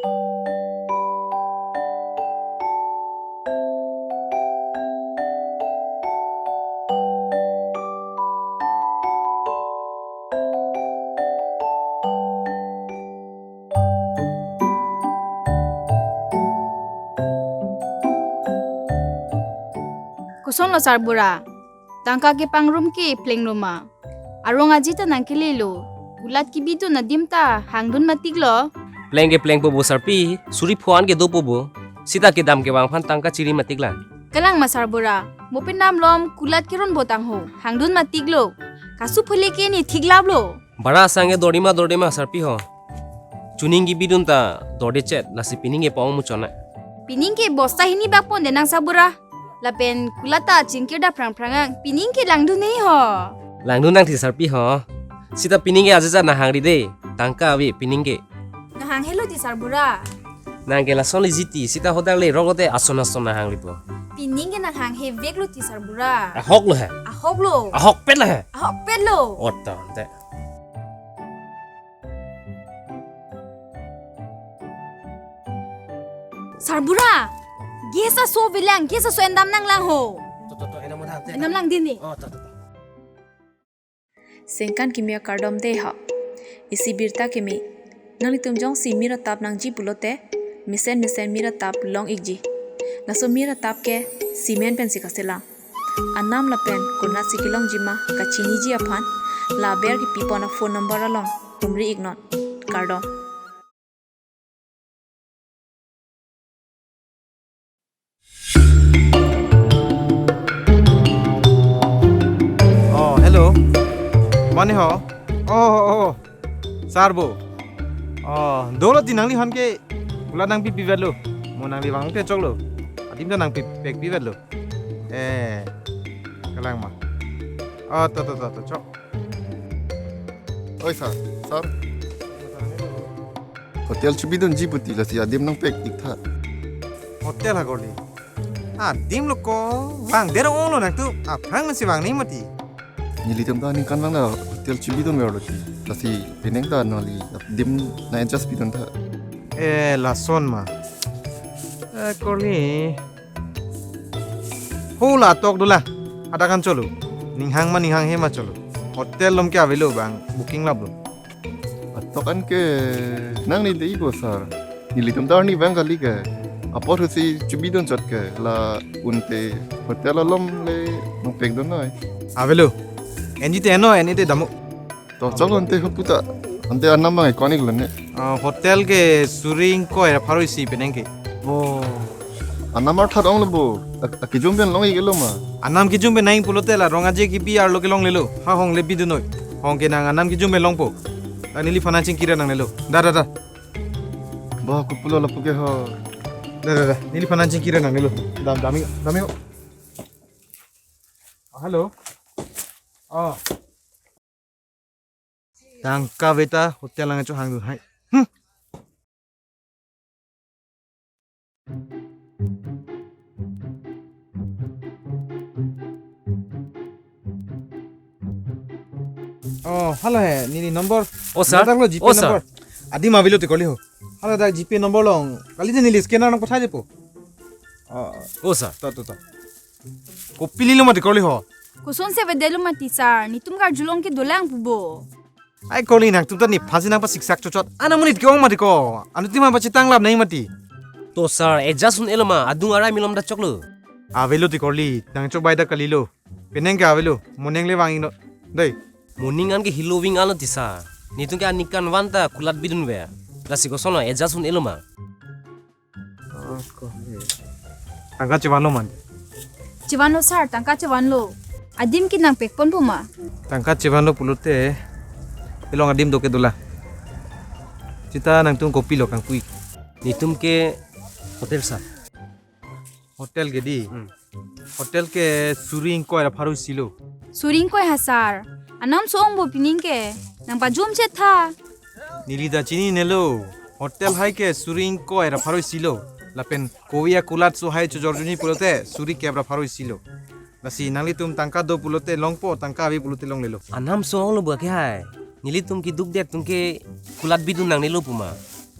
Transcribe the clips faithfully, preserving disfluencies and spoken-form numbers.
Kosonlo sarbura, tangka kepangrum ke plenglo ma? Arong aje ta nangkelelo. Kulat kebidun adim ta hangdun matiklo. Pleng ke plengpo bo sarpi, suri pho-an ke dopo bo. Sita kedam kevang aphan tangka chiri matiklang. Kalang ma sarbura, mo pen damlom kulat keronpo tangho, hangdun matiklo. Kasu phele ke ne thiklaplo. Bara asang ke dordima dordima sarpi ho. Chuning kebidun ta dorde chet, lasi pining ke pong muchona. Pining ke bosta hini bak ponde nang sarbura. Lapen kulat ta chingkir da phrang phrang ang, pining ke langdun nei ho. Langdun nang ti sarpi ho. Sita pining ke ajaja nang hangri de. Tangka ave pining ke. Nang hanghelo ti sarbura. Nang ke lason le jiti, sita hodang le rok lote ason ason nang hangripo. Pining ke nang hangheveklo ti sarbura. Ahoklo he. Ahoklo. Ahokpetlo he. Ahokpetlo. Oto, ante. Sarbura, gas aso avelang, gas aso endam nanglang ho. To, to, to, endam mo dam, te. Endam lang dini. Oh, to, to, to. Sengkan kimi akardom de ha. Isi birta kimi. Nanglitum jongsi mir atap nangji pulote, mesen mesen mir atap long-ikji. Laso mir atap ke cement pensi kaselang. Anam lapen konatsi kelongji ma kachiniji aphan, la aber kepipon aphone number along humri-iknon. Kardom. Oh, hello. Mane ho? Oh, oh, oh. Sar bo. Oh, dolo ti nangliphan ke kulat nangpipi vetlo. Mo nangli vangte choklo. Adim ta nangpi pekpi vetlo. Eh, kalang ma. Oh, to, to, to, to, chok. Oi, sir. Sir. Hotel chebidunji puti lasi adim nangpek-iktha. Hotel ha korli. Adim lo ko vangdet onglo nangtum. Aphrang si vang ni mati. Nelitum ta aningkanvang ta hotel chebidunverlo ti. Lasi penang ta nangli adim nang-adjust piduntha. Eh, lason ma. Eh, korli. Ho la tok dolang. Hadak an cholo. Ning hang ma ning hanghe ma cholo. Hotel lom ke avelo bang. Booking laplo. Atok an ke nangli dei bo sir. Nelitum ta arnivang kali ke. Apor husi chebidun chot ke. La un te hotel alom le nangpekdun noi. Avelo. Enji te eno, en-e te dam-o. To chok ante ho puta. Ante anam bang iconic lo ne. Ah, hotel ke suri ingkoi ra pharo isi penang ke. Oh. Anam arthat onglo bo. Ak-, akejum pen long-iklo ma? Anam kejum pen nang pulote la rong aje kebi arlo kelonglelo. Ha hong le bidun noi. Hong ke nang anam kejum pen longpo. Nang neliphan nangchingkir nangnelo. Da, da, da. Ba, kopulo lapu ke ho. Da, da, da. Neliphan nangchingkir nangnelo. Dam, dam-i, dam-i. Oh, hello. Oh. Tangka ave ta hotel nangchok hangdun hai. Hmm. Oh, hello he, neli number. Oh, sir. Ladak lo GPay number. Oh, sir. Adim avelo ti korli ho. Hello, dak GPay number long. Kali je neli scanner nangpathai depo. Oh, oh, sir. To, to, to. Kopililo mati korli ho. Kosonsi avedetlo mati sir, netum karjulong ke dolang pu bo. Ai korli nangtum ta nephan si nangpasiksak chotchot. Ana monit ke-ong mati ko. Anuttin aphan pachethang lap nang mati. To sir, adjust un-elo ma, adung arai malom ta choklo. Avelo ti korli, nangchok bai ta kalilo. Penang ke avelo, mo ning le vang-iknon. Dei. Mo ning an ke helo ving-anlo ti sir. Netum ke aningkanvang ta kulat bidunver. Lasi kosonlo, adjust un-elo ma. Ako he. Tangka chevanlo mati. Chevanlo sir, tangka chevanlo. Adim ke nangpekponpo ma? Tangka chevanlo pulote, kelong adim do ke dolang. Sita nangtum kopilo kangpui? Netum ke hotel sir. Hotel ke dei. Hmm. Hotel ke suri ingkoi ra pharo isi lo. Suri ingkoi ha sir. Anam so-ong bo pining ke. Nangpajum chetha. Neli ta chininelo. Hotel hai ke suri ingkoi ra pharo isi lo. Lapen kove akulat so hai chojorjuni pulote suri kep ra pharo isi lo. Lasi nanglitum tangka do pulote longpo, tangka ave pulote longlelo. Anam so-onglo bo ke hai. Nelitum kedukdet atum ke kulat bidun nangnelo pu ma.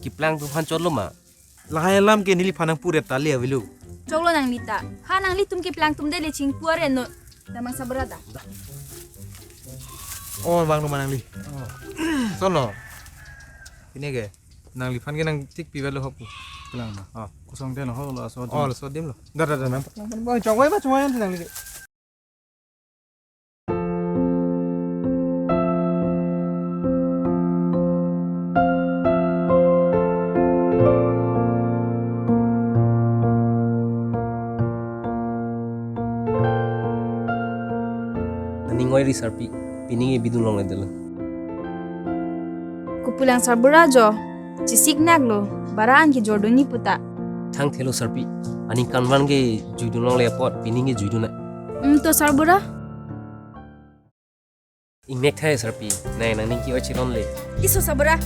Keplang atum aphan chotlo ma? Lahai alam ke neliphan nangpure ta le avelo. Choklo nangli ta. Ha nanglitum keplang atum de le chingpu are non. Damang Sarbura da. Oh, vanglo ma nangli. Oh. Sonlo. Pini ke nangliphan ke nangthik pivelo ho pu. Keplang ma. Oh. Kosong den ho lo aso. Oh, adim, laso adim lo. Da, da, da, nang. Nang, nang, chongvai ba, chongvai nangli ke. Aning oiri sarpi, pining ke bidun longledetlo. Kopulang Sarbura jo, chesik naklo, bara an kejordunji puta. Thangthelo sarpi, aningkanvang ke juidun longle apot, pining ke juidun na. Hmm, to Sarbura? Ingnek tha sarpi, nai nangning ke-oi chiron le. Iso Sarbura.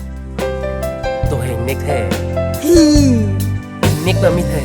To he ingnek tha. Hmm. Ingnek ba mi tha.